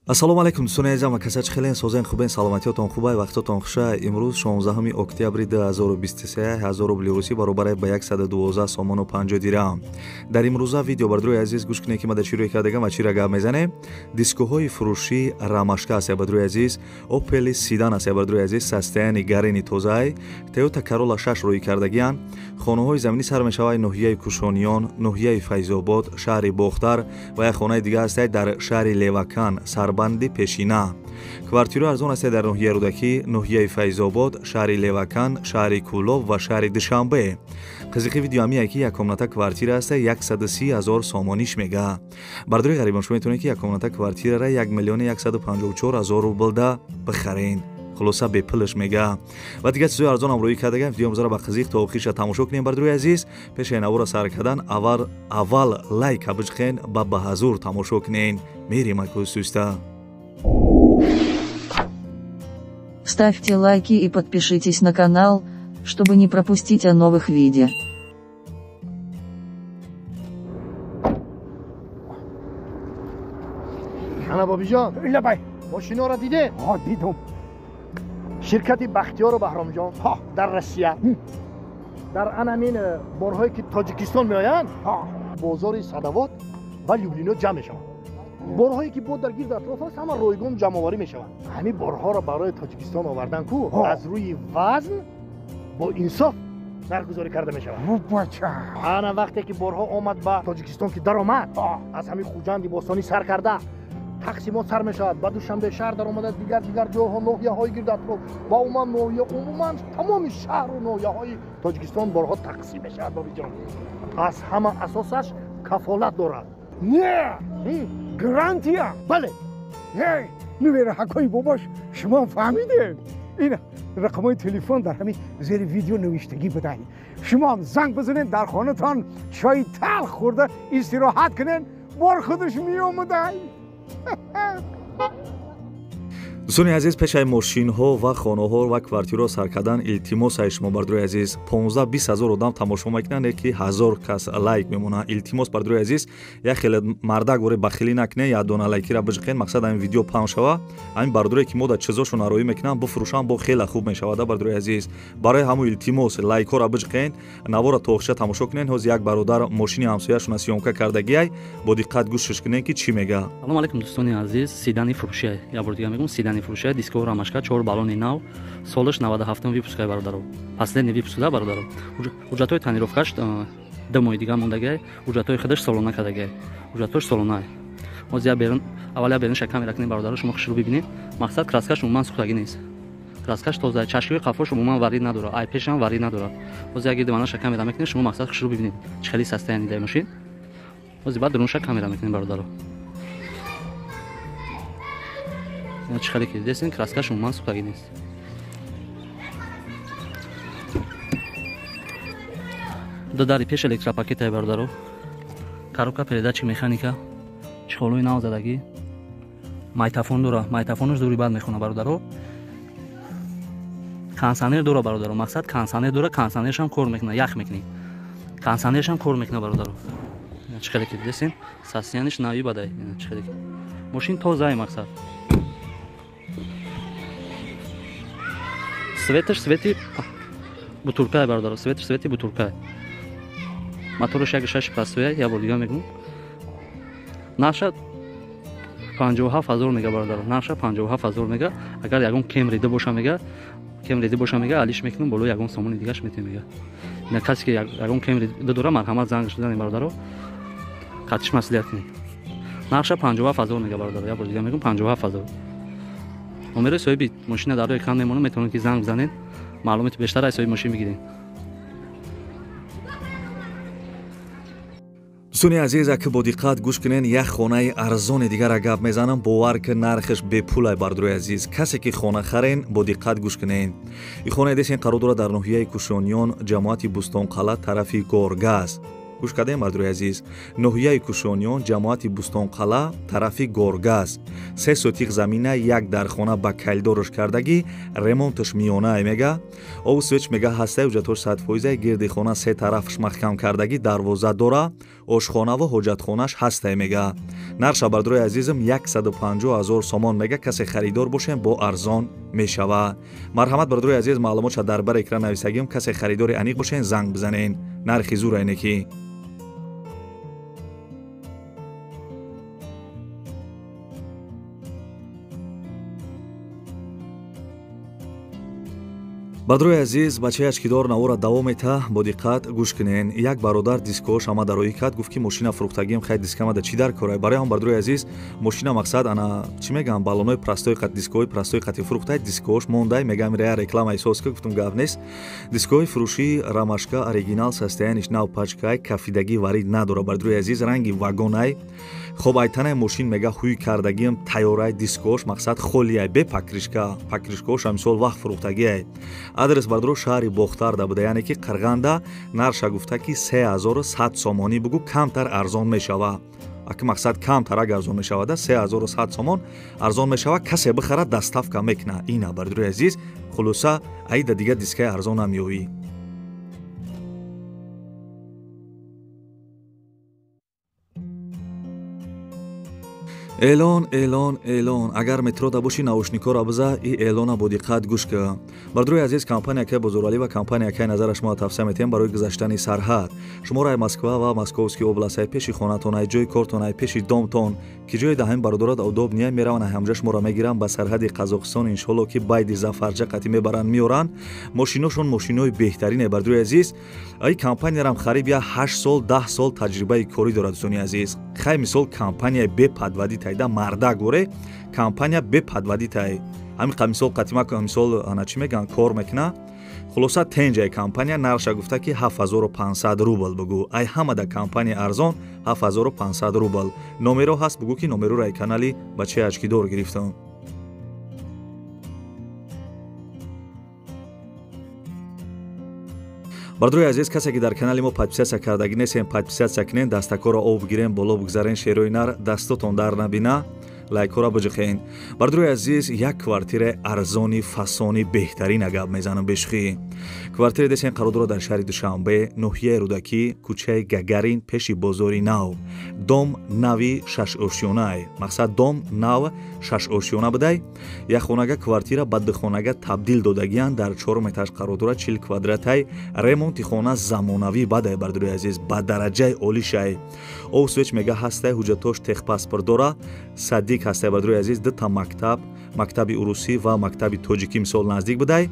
Ассалому алайкум дӯстони азизам ва касач хелен созен хубен саломатиётон хубай вақтотон хуша. Имрӯз 16 октябри 2023 1000 рубли русӣ баробар ба 112 сомону 50 дирам. Дар имрӯза видео бардорои азиз гӯш кунед ки ма дар чӣ рӯй кардагам ва чиро гап мезанем. Дискоҳои фурӯшӣ Ромашка аст бардорои азиз, Opel седан аст бардорои азиз, состояние гарени тозаи, Toyota Corolla 6 рӯй кардагиян. Хонаҳои заминӣ сар мешавад ноҳияи Кушониён, ноҳияи Файзобод, шаҳри Бохтар ва як хонаи дигар аст дар шаҳри Левакан, сарбанди пешина. Квартираҳо арзон аст дар ноҳияи Рӯдакӣ, ноҳияи Файзобод, шаҳри Левакан, шаҳри Кӯлоб ва шаҳри Душанбе. Қизиқи видео ҳамие ки як комната квартира аст 130 000 сомониш мега. Бардори ғарибон шумо метавонед ки як комната квартирара 1 154 000 рублда бихаред. Хулоса бепулш мега. Ва дигар чизҳои арзон ҳам рӯй кардагам. Видеомзаро ба қизиқ то охирша тамошо кунем. Бардори азиз, пеши навора сар кардан аввал лайка биҷхен ба ҳазур тамошо кунен. Мерим акӯсуста. Ставьте лайки и подпишитесь на канал, чтобы не пропустить о новых видео. Ана бобиҷон, лабай, мошиноро дидед? Ҳа, дидум. Ширкати Бахтиёру Баҳромҷон дар Россия дар анамин борҳое ки Тоҷикистон меоянд, бозори Садавод ва Люблино ҷамъ мешаванд. Борҳое ки бо дар гирд атроф аст ҳама ройгон ҷамъоварӣ мешаванд. Ҳамин борҳоро барои Тоҷикистон овардан ку аз рӯи вазн бо инсоф нархгузорӣ карда мешавад. Ана вақте ки борҳо омад ба Тоҷикистон ки даромад, аз ҳамин Хуҷанди бостонӣ сар карда тақсимот сар мешавад, ба Душанбе шаҳр даромада, дигар ҷойҳо, ноҳияҳои гирд атроф ва умуман ноҳия, умуман тамоми шаҳру ноҳияҳои Тоҷикистон борҳо тақсим мешавад. Бобиҷон, аз ҳама асосаш кафолат дорад. Не, гарантия. Бале. Нувераҳакҳои бобош, шумо фаҳмидед? Ин рақамҳои телефон дар ҳамин зери видео навиштагӣ будаи. Шумоам занг бизанед, дар хонатон чойи талх хӯрда истироҳат кунед, бор худаш меомадай. Дӯстони азиз, пешаи мошинҳо ва хонаҳо ва квартираҳо сар кардан илтимос ай шумо бардорои азиз. 15-20 ҳазор одам тамошо мекунанд, ки 1000 кас лайк мемонанд. Илтимос бардорои азиз, як хеле мардак воре бахилӣ накунед, як дона лайкира биҷиқен. Мақсад ҳамин видео паҳн шава. Ҳамин бардорое ки мо дар чизошон ароӣ мекунанд, бифурӯшанд, бо хеле хуб мешавад. Бардорои азиз, барои ҳамун илтимос лайкҳоро биҷиқен, навора то охиша тамошо кунед. Ҳозир як бародар мошини ҳамсояшона съёмка кардагиай, бо диққат гӯшш кунед ки чӣ мега. Салом алайкум дӯстони азиз, седани фурӯшия. Як бор дига мегӯм, седани фурӯшия, диско Ромашка, 4 баллони нав, солаш 97 выпускай бародаро. Последний выпуск да бародаро. Ҳуҷҷатҳои тонировкаш 2 моҳи дига мондагиай, ҳуҷҷатҳои худаш солона кардагиай. Ҳуҷҷатҳош солонай. Ҳозир я берун, аввал я берун ша камера кунем бародаро, шумо хушрӯ бибинед. Мақсад краскаш умуман сӯхтагӣ нест. Краскаш тоза, чашкиҳои қафош умуман варид надорад, ай пешам варид надорад. Ҳозир я гирдимана ша камера мекунем, шумо мақсад хушрӯ бибинед. Чӣ хеле состояние дай мошин. Ҳозир баъд дурунша камера мекунем бародаро. Чӣ хеле ки дидесен, краскаш умуман сӯхтагӣ нест. Ду дари пеш электропакетай бародаро, коробка передачи механика, чехолои нав задагӣ, майтафон дора, майтафонаш дури бад мехона бародаро, консанер дора бародаро, мақсад консанер дора, консанершам кор мекуна, ях мекунӣ, консанершам кор мекуна бародаро. Чӣ хеле ки дидесен, состояниш нави бадай, чӣ хеле ки мошин тозаи мақсад. Светаш свети бутуркай бародаро, светаш свети бутуркай. Мотораш 1.6 простой, я бор дига мегӯм. Нарша 57 000 мега бародаро, нарша 57 000 мега. Агар ягон кем рида боша мега, кем рида боша мега, алиш мекунам, боло ягон сомони дигаш метем мега. Ина касе ки ягон кем рида дора, марҳамат занг шудан бародаро, қатиш маслиҳат кунед. Нарша 57 000 мега бародаро, я бор дига мегӯм 57 000. Номерои соҳиби мошина дар рӯи экран мемонад, метавонед ки занг бизанед, маълумоти бештар аз соҳиби мошин бигиред. Дӯстони азиз, аки бо диққат гӯш кунед, як хонаи арзони дигара гап мезанам, бовар ки нархаш бепулай бардорои азиз. Касе ки хона харен, бо диққат гӯш кунед. Ин хонаи десен қарор дорад дар ноҳияи Кушониён, ҷамоати Бустонқалъа, тарафи Горгаз. Гӯш кардем бардорои азиз, ноҳияи Кушониён, ҷамоати Бустонқалъа, тарафи Горгаз. 3 сотих замина, як дархона ба калидорш кардагӣ, ремонтш миёнае мега. Обу свеч мега ҳастай, ҳуҷҷатҳош 100%, гирди хона се тарафш маҳкам кардагӣ, дарвоза дора, ошхона ва ҳоҷатхонаш ҳастай мега. Нарша бардорои азизм 150 000 сомон мега, касе харидор бошем бо арзон мешава. Марҳамат бардорои азиз, маълумотша дар бар экран нависагим, касе харидори аниқ бошен занг бизанен. Нархи зур айнеки. Бардорои азиз, бачаи ачкидор навора давом мета, бо диққат гӯш кунен. Як бародар дискош ама дароӣ кард, гуфт ки мошина фурӯхтагием, хай дискамада чӣ дар корай? Барои ҳам бардорои азиз, мошина мақсад ана чӣ мегӯям, баллонои простой қат, дискои простой қати фурӯхтай, дискош мондай, мегӯям рея реклама эҳсос ка, гуфтум гап нест. Дискои фурӯшии Ромашка оригинал, состояниш нав, пачкай, кафидагӣ варид надора бардорои азиз, ранги вагонай. Хоб айтанаи мошин мега ҳуй кардагиам, тайёрай, дискош мақсад холиай, бе покрышка, покрышкаош мисол вақт фурӯхтагиай. Адрес бардоро шаҳри Бохтарда буда, яъне ки Қирғанда. Нарша гуфта ки 3100 сомонӣ бугу, камтар арзон мешава. Аки мақсад камтарак арзон мешавада, 3100 сомон арзон мешава, касе бихарад доставка мекуна. Ина бардорои азиз, хулоса аида дига дискаи арзонам ёвӣ. Эълон, эълон, эълон. Агар метрода бошӣ, наушникҳоро биза, и эълона бо диққат гӯш кун. Бардорои азиз, компания Кай Бозоралӣ ва компания Кай Назара шумо тавсия метиҳем барои гузаштани сарҳад. Шуморо ай Москва ва Московский област, ай пеши хонатон, ай ҷои кортон, ай пеши домтон, ки ҷои даҳами бародарот удоб ния мераванд, ай ҳамҷа шуморо мегиранд ба сарҳади Қазоқистон, иншолло ки байди зафарҷа қатӣ мебаранд, меоранд. Мошиношон мошинои беҳтарине бардорои азиз. Ай компаниярам хариб я 8 сол, 10 сол таҷрибаи корӣ дорад дӯстони азиз. Хай мисол компания бепадвади тайда марда горе, компания бепадвади тай. Ҳамин қа мисол қатима мисол ана чӣ мегӯянд, кор мекуна. Хулоса тенҷаи компания нарша гуфта ки 7500 рубл бугу. Ай ҳамада компания арзон 7500 рубл. Номеро ҳаст бугу ки номероро ай канали бачаи ачкидор гирифтам. Бардорои азиз, касе ки дар канали мо подписатсия кардагӣ нестем, подписатсия кунен, дастакҳоро об бигирен, боло бигзарен, шерои нар дастотон дар набина, лайкҳоро биҷиқен. Бардорои азиз, як квартираи арзони фасони беҳтарина гап мезанам бешухӣ. Квартираи десен қарор дорад дар шаҳри Душанбе, ноҳияи Рӯдакӣ, кӯчаи Гагарин, пеши бозори нав. Дом нави шашошёнай. Мақсад дом нав шашошёна будай. Як хонага квартира ба духонага табдил додагиянд, дар чорум этаж қарор дорад, 40 квадратай. Ремонти хона замонавӣ бадай бардорои азиз, ба дараҷаи олишай. Об свеч мега ҳастай, ҳуҷҷатош техпаспорт дора, садик ҳастай бардорои азиз, дута мактаб, мактаби урусӣ ва мактаби тоҷикӣ мисол наздик будай.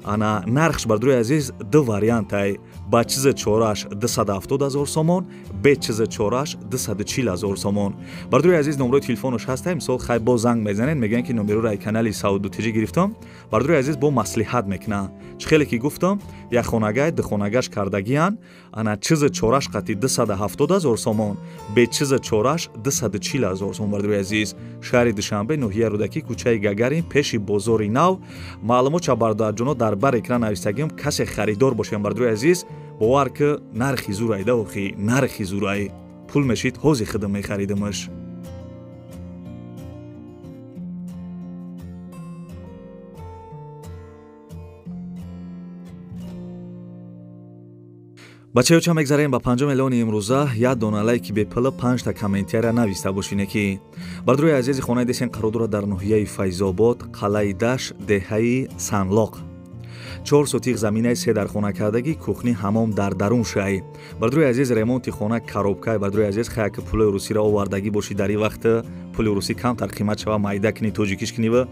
Ана нархш бардорои азиз ду вариантай: ба чизи чораш 270 000 сомон, бе чизи чораш 240 000 сомон. Бардорои азиз, номерои телефонаш ҳастай, мисол хай бо занг мезанед, мегӯянд ки номероро ай канали Сауду ТЖ гирифтам. Бардорои азиз бо маслиҳат мекунад. Чӣ хеле ки гуфтам, як хонагай духонагаш кардагиянд, ана чизи чораш қати 270 000 сомон, бе чизи чораш 240 000 сомон. Бардорои азиз, шаҳри Душанбе, ноҳияи Рӯдакӣ, кӯчаи Гагарин, пеши бозори нав. Маълумотша бародарҷоно дар бар экран навистагиам, касе харидор бошем бардорои азиз, бовар ки нархи зурай да, охи нархи зурай, пул мешид ҳози худам мехаридамаш. Бачаёча мегзарем ба 5 миллиони имрӯза. Як дона лайки бепула, 5та комментария нависта бошине ки. Бардорои азизи, хонаи десен қарор дорад дар ноҳияи Файзобод, қалъаи Даш, деҳаи Санлоқ. 4 сотих заминаи се дар хона кардагӣ, кухни ҳамом дар дарун шай. Бардорои азиз, ремонти хона коробкай. Бардорои азиз, хай ки пулои русиро овардагӣ бошӣ, дар ин вақт пули русӣ камтар қимат шава, майда кунӣ, тоҷикиш кунӣ ва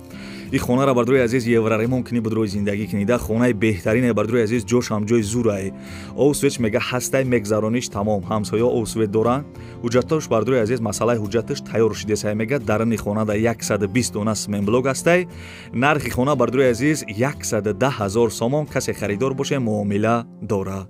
ин хонаро бардорои азиз евроремонт кунӣ, будрои зиндагӣ кунӣ. Да хонаи беҳтарине бардорои азиз, ҷошам ҷои зурай. Об свет мега ҳастай, мегзарониш тамом, ҳамсоя об свет доранд. Ҳуҷҷатош бардорои азиз, масъалаи ҳуҷҷаташ тайёр шидесай мега, даруни хона да 120 дона сменблок ҳастай. Нархи хона бардорои азиз 110 000 сомон, касе харидор боше муомила дора.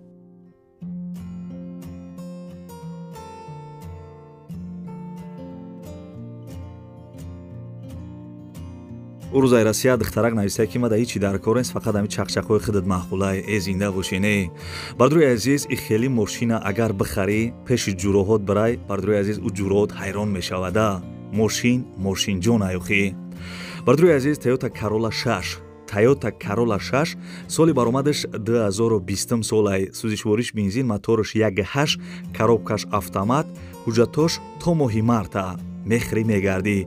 Урӯзаи Россия духтарак нависта ки мада ҳичи дар кор нест, фақат ҳами чақчақҳои худат маъқулай, э зинда бошӣ не. Бардорои азиз, и хели мошина агар бихарӣ, пеши ҷуроҳот бирай, бардорои азиз, ӯ ҷуроҳот ҳайрон мешавада. Мошин мошинҷон аюхӣ. Бардурои азиз, Toyota Corolla 6, Toyota Corolla 6 соли баромадаш 2020 солай, сӯзишвориш бензин, мотораш 1.8, коробкаш автомат, ҳуҷҷатош то моҳи марта. Мехрӣ мегардӣ.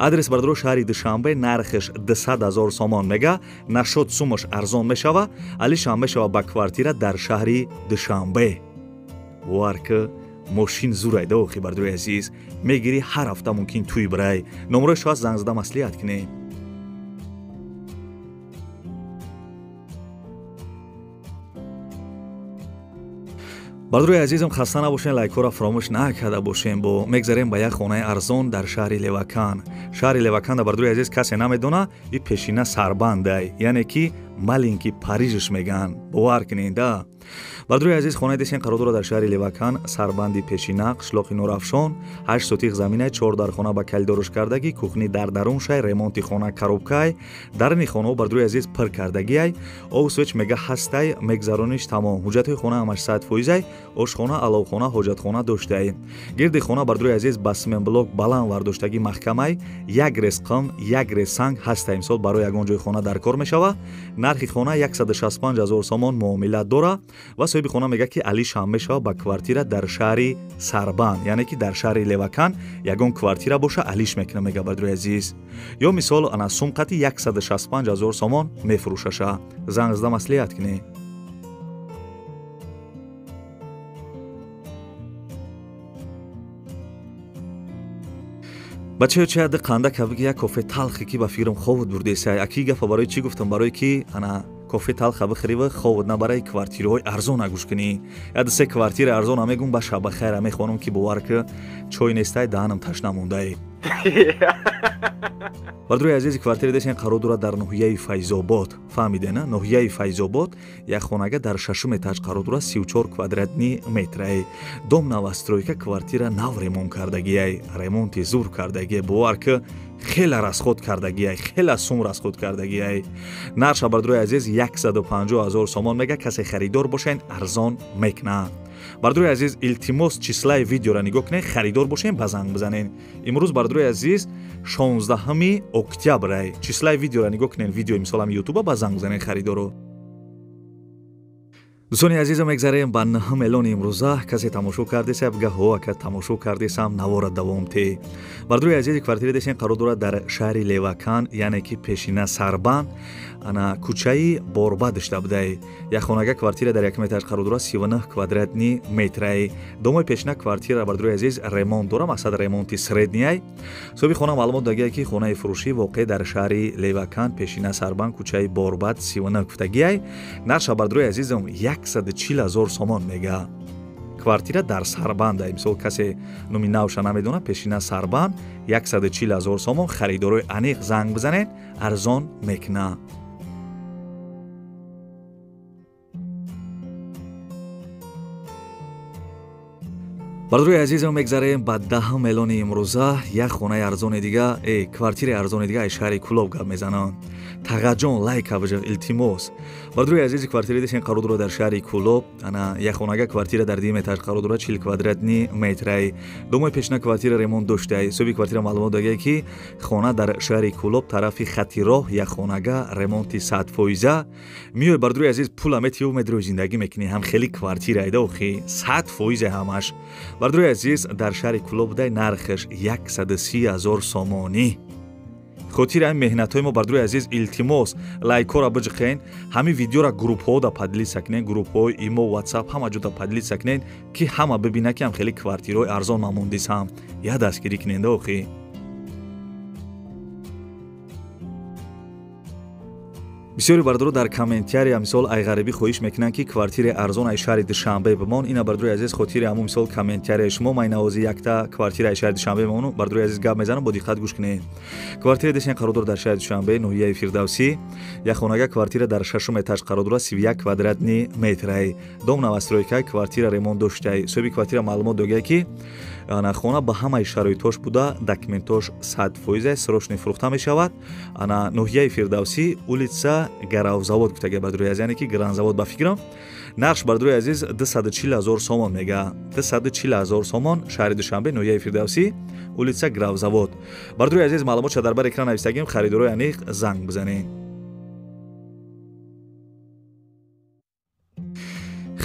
Адрес бардоро шаҳри Душанбе, нархаш 200 000 сомон мега, нашод сумаш арзон мешава, алишам мешава ба квартира дар шаҳри Душанбе. Бовар ки мошин зурайда охи бардорои азиз, мегирӣ ҳар ҳафта мумкин тӯй бирай. Номрои шоҳ занг зада маслиҳат кунӣ. Бардорои азизам, хаста набошен, лайкҳоро фаромӯш накарда бошем. Бо мегзарем ба як хонаи арзон дар шаҳри Левакан. Шаҳри Левакан да бардорои азиз касе намедона, и пешина сарбандай, яъне ки маленький Парижш меган. Бовар кунед да. Бардорои азиз, хонаи десен қарор дорад дар шаҳри Левакан, сарбанди пешина, қишлоқи Нурафшон, 8 сотиқ заминай, 4 дар хона ба калидорош кардагӣ, кухни дар дарун шай, ремонти хона коробкай, дарни хонао бардорои азиз пир кардагиай, об свеч мега ҳастай, мегзарониш тамом. Ҳуҷҷатҳои хона ҳамаш 100%, ошхона, аловхона, ҳоҷатхона доштай. Гирди хона бардорои азиз ба симентблок баланд вардоштагӣ маҳкамай, як рез қим, як рез санг ҳастай. Мисол барои ягон ҷои хона дар кор мешава. Нархи хона 165 000 сомон муомила дора ва соҳиби хона мега ки алишам мешава ба квартира дар шаҳри Сарбанд, яъне ки дар шаҳри Левакан ягон квартира боша алиш мекуна мега бардорои азиз. Ё мисол ана сумқати 165 000 сомон мефурӯшаша. Занг зада маслиҳат кунӣ. Бачаё чи ады қанда кабиги як кофе талхе ки ба фикрам ховуд бурдесай. Аки гафа барои чӣ гуфтам? Барое ки ана кофе талха бихӯрива ховуд набарай, квартираҳои арзона гӯш кунӣ. Яд се квартира арзона мегум, ба шаба хайра мехонам ки бовар ки чой нестай, даҳанам ташна мондай. Бардорои азизи, квартира десен қарор дорад дар ноҳияи Файзобод. Фаҳмидена? Ноҳияи Файзобод як хонага дар шашум этаж қарор дорад, 34 квадратни метрай. Дом новостройка, квартира нав ремонт кардагиай, ремонти зур кардагиай. Бовар ки хеле расход кардагиай, хеле сум расход кардагиай. Нарша бардорои азиз 150 000 сомон мега, касе харидор бошен арзон мекна. Бардорои азиз, илтимос числаи видеоро нигоҳ кунед, харидор бошен ба занг бизанед. Имрӯз бардорои азиз 16 октябрай. Числаи видеоро нигоҳ кунед, видеои мисолам ютуба ба занг бизанед харидоро. Дӯстони азизам, мегзарем ба 9 миллион имрӯза. Касе тамошо кардеса, бга ҳо ака тамошо кардесам, навора давом те. Бардорои азизи, квартира десен қарор дорад дар шаҳри Левакан, яъне ки пешина Сарбанд, ана кӯчаи Борба дошта будай. Як хонага квартира дар якум этаж қарор дорад, 39 квадратни метрай. Домои пешина квартира бардорои азиз ремонт дора, мақсад ремонти средняй. Соҳиби хона маълумот дагия ки хонаи фурӯшӣ воқеъ дар шаҳри Левакан, пешина Сарбанд, кӯчаи Борбад 39 гуфтагиай. Нарша бардорои азизам 140 000 сомон мега. Квартира дар Сарбанд, мисол касе номи навша намедона, пешина Сарбанд 140 000 сомон. Харидорои аниқ занг бизанед, арзон мекуна. Бардорои азизам, мегзарем ба 10 миллиони имрӯза. Як хонаи арзони дига, квартираи арзони дига аз шаҳри Кулоб гап мезананд. Тағаҷон лайка бижав, илтимос. Бардорои азизи, квартира десен қарор дорад дар шаҳри Кулоб. Ана як хонага квартира дар дуюм этаж қарор дорад, 40 квадратни метрай. Домои пешина квартира ремонт доштай. Соҳиби квартира маълумот дагия ки хона дар шаҳри Кулоб тарафи хати роҳ як хонага ремонти 100%. Миёй бардорои азиз, пула метиҳу медрои зиндагӣ мекунӣ, ҳам хеле квартира айда охи 100% ҳамаш. Бардорои азиз, дар шаҳри Кулоб будай, нархаш 130 000 сомонӣ. Хотири ҳамин меҳнатҳои мо бардорои азиз, илтимос лайкҳоро биҷиқен, ҳамин видеоро группҳода поделиться кунед, группҳои имо, ватсап ҳама ҷода поделиться кунед, ки ҳама бибина ки ҳам хеле квартираҳои арзон мамондисам. Я дастгирӣ кунед охи. Бисёри бардоро дар комментария мисол ай ғарибӣ хоҳиш мекунанд, ки квартираи арзон ай шаҳри Душанбе бимон. Ина бардорои азиз, хотири ҳамун мисол комментарияи шумо ман навози якта квартира ай шаҳри Душанбе бимону. Бардорои азиз, гап мезанам, бо диққат гӯш кунед. Квартира десен қарор дорад дар шаҳри Душанбе, ноҳияи Фирдавсӣ. Як хонага квартира дар шашум этаж қарор дорад, 31 квадратни метрай. Дом новостройка, квартира ремонт доштай. Соҳиби квартира маълумот догия ки ана хона ба ҳамаи шароитҳош буда, документҳош 100% срочно фурӯхта мешавад. Ана ноҳияи Фирдавсӣ, улица Улица Гаравзавод гуфтага бародари азиз, яъне ки Гранзавод ба фикрам. Нархш бародари азиз 240 000 сомон мега. 240 000 сомон, шаҳри Душанбе, ноҳияи Фирдавсӣ, улица Гравзавод. Бародари азиз, маълумотша дар бар экран навистагим, харидорои аниқ занг бизанед.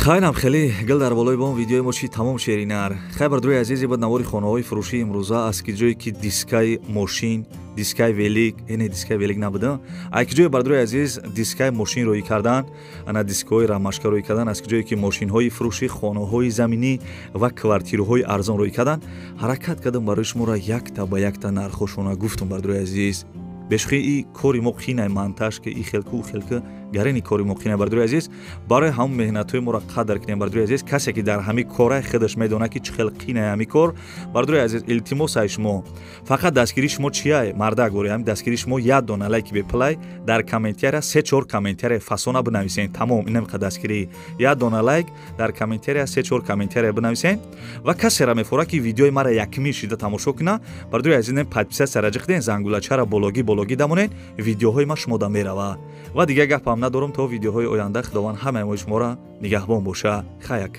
Хайнам хеле гил дар болои бом видеои мо чи тамом шеринар. Хай бародари азиз, бад навори хонаҳои фурӯшии имрӯза аз ки ҷое ки дискаи мошин, дискаи велик, не дискаи велик набуда, аз ки ҷое бародари азиз дискаи мошин рӯй кардан, ана дискаҳои рамашка рӯй кардан, аз ки ҷое ки мошинҳои фурӯшӣ, хонаҳои заминӣ ва квартираҳои арзон рӯй кардан, ҳаракат кардам барои шуморо якта ба якта нархҳошона гуфтам бародари азиз. Бешухи и кори мо қинай монтаж ки и хелку хелку гарени кори мо қинай бародари азиз. Барои ҳамон меҳнатҳои моро қадр кунем бародари азиз. Касе ки дар ҳамин корай худаш медонад ки чӣ хел қинай ҳамин кор, бародари азиз, илтимос ай шумо, фақат дастгирии шумо чияй мардак гори, ҳамин дастгирии шумо як дона лайки беплай дар комментария 3-4 комментария фасона бинависен, тамом. Инам қа дастгирӣ, як дона лайк дар комментария 3-4 комментария бинависен ва касера мефора ки видеои мара якмин шида тамошо куна, бародари азиз, подписаться раҷиқ ден, зангулачара бологӣ бологӣ дамонед, видеоҳои ма шумо да мерава. Ва дигар гапам надорам, то видеоҳои оянда худованд ҳамаи мои шуморо нигаҳбон боша. Хаяк.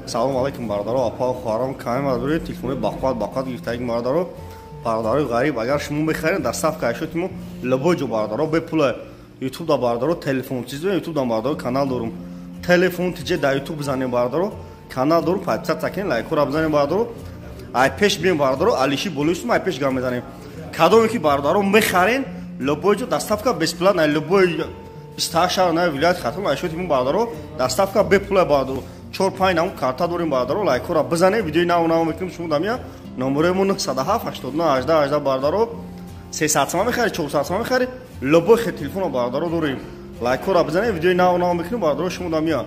Салом алайкум бародаро, апа хоҳарон, каме мардори телефони бақват бақват гирифтаги бародаро, бародарои ғариб, агар шумо мехаред доставка айшоти мо любой ҷо бародаро бепула. Ютуб да бародаро телефон чиз дорем, ютуб да бародаро канал дорум, телефон тиҷе да ютуб бизанем бародаро, канал дорум, подписаться кунед, лайкҳоро бизанем бародаро, ай пеш бием бародаро, алиши болои ай пеш гам мезанем. Кадоме ки бародаро мехарен, любой ҷо доставка бесплатна, любой 28 шаҳр на вилоят Хатлон айшоти мо бародаро доставка бепула бародаро. 4-5 нам карта дорем бародаро, лайкҳоро бизанем, видеои нав нав мекунем шумо дамия. Номерои мо 907 89 18 18 бародаро. 300 сомон мехари, 400 сомон мехари, любой хел телефонро бародаро дорем. Лайкҳоро бизанем, видеои нав нав мекунем бародаро шумо дамия.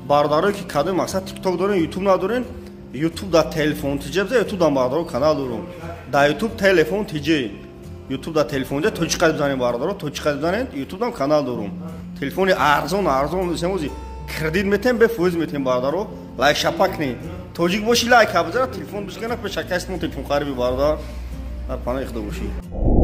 Бародарое ки кадоми мақсад TikTok дорем, YouTube надорем, YouTube да телефон тиҷе бизан, YouTube да бародаро канал дорем. Да YouTube телефон тиҷе, YouTube да телефон тиҷе тоҷикқа бизанем бародаро, тоҷикқа бизанем, YouTube дам канал дорем. Телефони арзон арзон семози кредит метем, бе фоиз метем бародаро, лайк шапак не. Тоҷик боши лайк бизан, телефон бишкана пешакаст мо телефон хариби бародар. Дар паноҳи Худо бошӣ.